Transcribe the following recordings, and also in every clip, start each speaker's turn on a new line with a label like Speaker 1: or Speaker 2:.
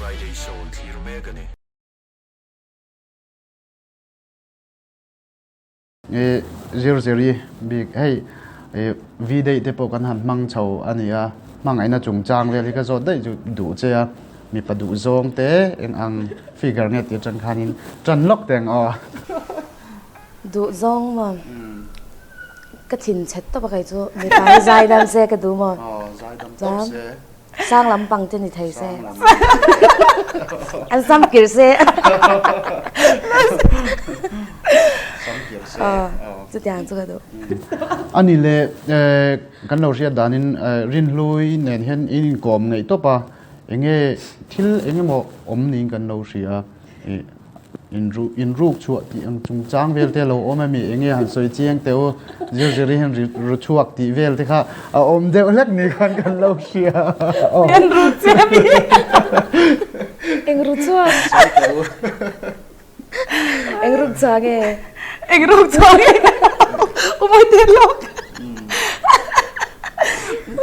Speaker 1: Friday show an thlir mek a ni.
Speaker 2: I zir zir i bik hei i vi daih te pawh kan han hmang chho a ni a, hmangaihna chungchang vel hi ka zawt daih chu duh che a, mipa duh zawng te eng ang figure nge tih atang khanin tan lawk teh ang aw.
Speaker 3: Duh zawng maw? Ka thin chhet tawp a kei chu mipa hi zai dam se ka duh maw?
Speaker 2: Aw zai dam tawp se.
Speaker 3: Sang lampang te ni thei se. An sam kir se.
Speaker 2: Sam kir se.
Speaker 3: Chutiang chu ka duh.
Speaker 2: Ani le kan lo hriat danin Rinhlui nen hian in inkawm ngeih tawp a, enge thil engemaw awm niin kan lo hria a. Inruk chhuah tih ang chungchang vel te a lo awm emi enge han sawi chiang teh u zir zir hi ru chhuak tih vel te kha a awm deuh hlek ni khan kan lo hria
Speaker 4: Eng ru che mi
Speaker 3: Eng ru chhuak
Speaker 2: Sawi teh u
Speaker 3: Eng ruk chhuak nge
Speaker 4: Eng ruk chhuak nge U mawi te lawk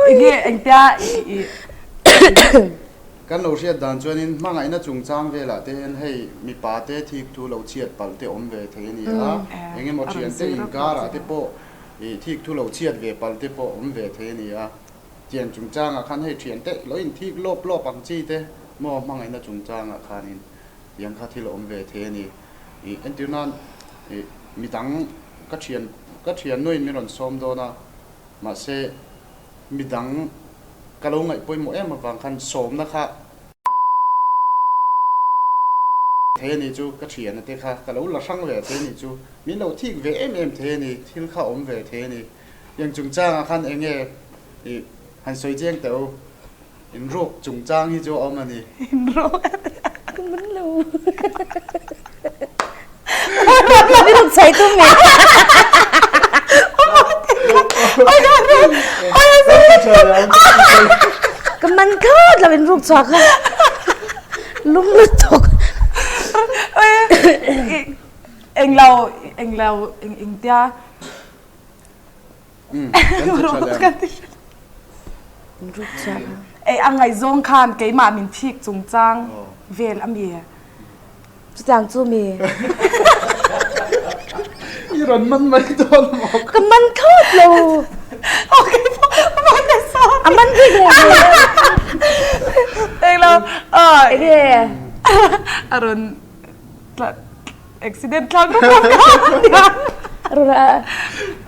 Speaker 4: Enge engtia i
Speaker 2: Kan lo hriat dan chuanin hmangaihna chungchang velah te hian hei mipa te thik thu lo chhiat palh te awm ve thei a ni a, eng emaw thian te inkarah te pawh ih thik thu lo chhiat ve palh te pawh awm ve thei a ni a. Thian chungchangah khan hei thian te lo inthik lawp lawp ang chi te maw hmangaihna chungchangah khanin tiang kha thil a awm ve thei a ni. Ih entir nan ih midang ka thian ka thiannuin min rawn sawm dawn a, mahse midang ka lo ngaih pawimawh em avang khan sawmna kha thei a ni chu ka thiana te kha ka lo la hrang ve thei a ni chu min lo thik ve em em thei a ni thil kha awm ve thei a ni eng chungchangah khan eng nge ih han sawi chiang teh u inruk chungchang hi chu a awm a ni.
Speaker 4: Inruk
Speaker 3: ka man lo Inruk chai tum mi. Ka man thlawt lo inruk chhuak kha lum lutuk.
Speaker 4: Englo englo eng engtia Ei a ngaihzawng khan keimah min thik chungchang vel a mi.
Speaker 3: Chutiang chu mi.
Speaker 2: I rawn man mai dawn maw?
Speaker 3: Ka man thlawt lo. A man bik lo.
Speaker 4: Englo.
Speaker 3: Enge?
Speaker 4: A rawn Accident thlak ru ru kha
Speaker 3: Rawn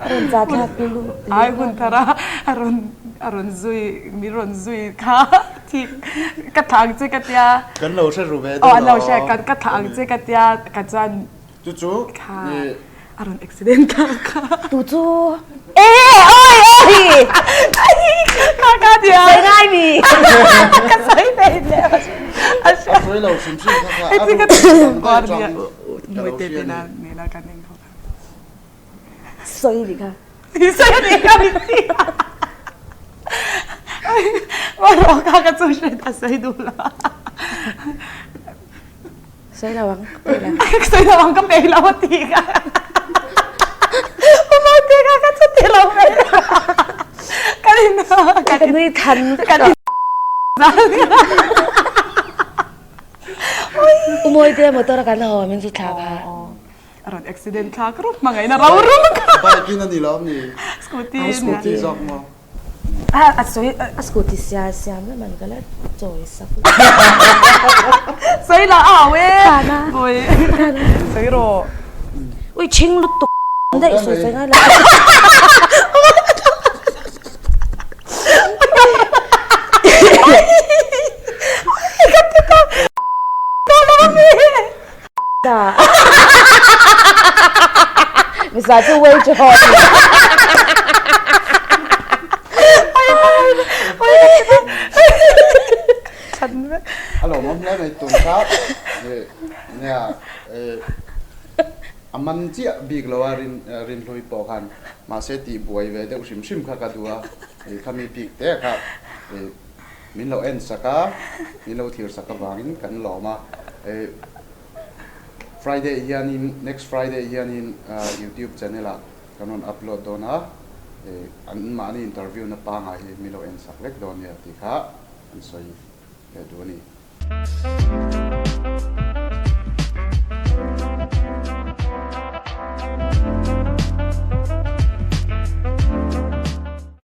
Speaker 3: rawn za thlak ru
Speaker 4: Ai hun thar a a rawn a rawn zui min rawn zui kha thi ka thlah ang che ka tia
Speaker 2: Kan lo hre ru ve dawn
Speaker 4: Aw an lo hre kan ka thlah ang che ka tia ka chuan
Speaker 2: Chu chu
Speaker 4: kha a rawn accident thlak kha
Speaker 3: Tu chu E oi oi
Speaker 4: Kha ka tia
Speaker 3: Sawi ngai mi
Speaker 4: Ka sawi thei le
Speaker 2: A sawi lo hrim hrim kha kha a ru dang daih chang ka lo hria ni.
Speaker 3: Sawi ni kha.
Speaker 4: Sawi ni kha mi ti. Wa kha ka chu hre ta sawi duh lo.
Speaker 3: Sawi lo ang ka peih lo.
Speaker 4: Sawi lo ang ka peih lo a ti kha. Umau te kha ka chu ti lo mai. Kan in
Speaker 3: ka nui than
Speaker 4: kan in
Speaker 3: Umawi te motor a kan haw min chu thla kha.
Speaker 4: A rawn accident thlak rup hmangaihna ro rum kha.
Speaker 2: Bike in a ni lo am ni?
Speaker 4: Scooty.
Speaker 2: Scooty zawk maw?
Speaker 4: A sawi
Speaker 3: a scooty sia siam la man ka la chawi sak.
Speaker 4: Sawi la au e. Ui. Sawi rawh.
Speaker 3: Ui chhing lutuk daih sawi sawi ngai lo. Misa chu wei chu haw.
Speaker 2: A lawmawm hle mai tun kha nia a man chiah bik lo a Rinhlui pawh khan mahse tih buai ve deuh hrim hrim kha ka duh a khami bik te kha Min lo en sak a, min lo thlir sak avangin kan lawm a. Friday hianin, next Friday hianin YouTube channel ah kan rawn upload dawn a, an mahni interview na pangai hi min lo en sak vek dawn nia tih kha an sawi leh duh a ni.